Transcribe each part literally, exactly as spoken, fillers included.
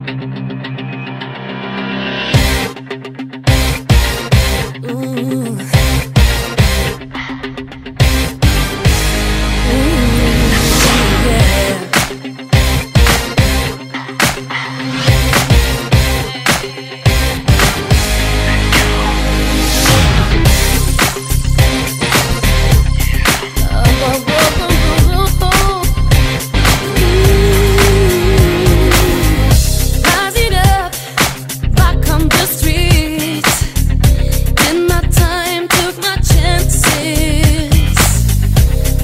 Ooh. Rise it up, walk on the streets. Did my time, took my chances.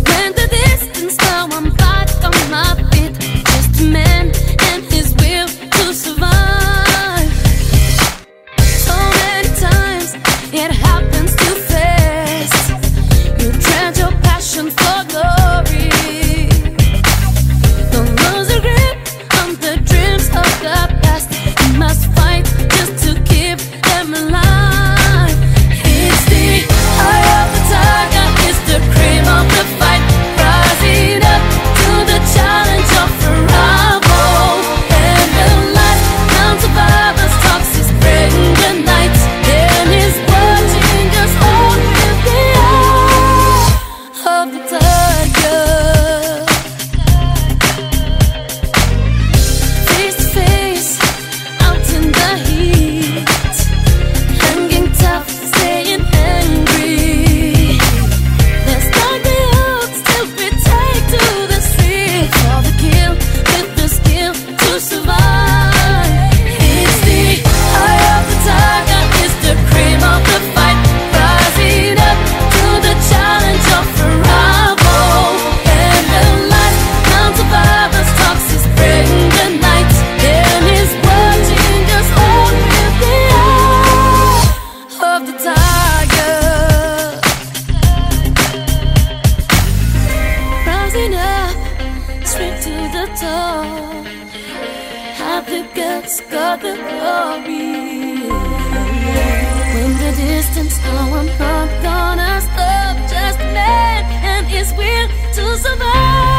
Went the distance, now I'm back on my feet. Just a man and his will to survive. So many times it happens too fast. You trade your passion for glory. Don't lose your grip on the dreams of the past. You must fight just to keep them alive. It's the eye of the tiger, it's the cream of the fight. Rising up to the challenge of survival. And the light, non-survivor stalks his prey in the night. And he's watching us all with the eye of the tiger. Face to face, out in the heat, hanging tough, staying angry. Despite the odds, still we take to the street for the kill, with the skill to survive. It's the eye of the tiger, it's the cream of the fight. Rising up to the challenge of survival. And the light, non-survivor stalks his prey in the night. And he's watching us all with the eye of the tiger. Rising up, straight to the top. Have the guts, got the glory. Went the distance, now I'm not gonna stop. Just a man and his will to survive.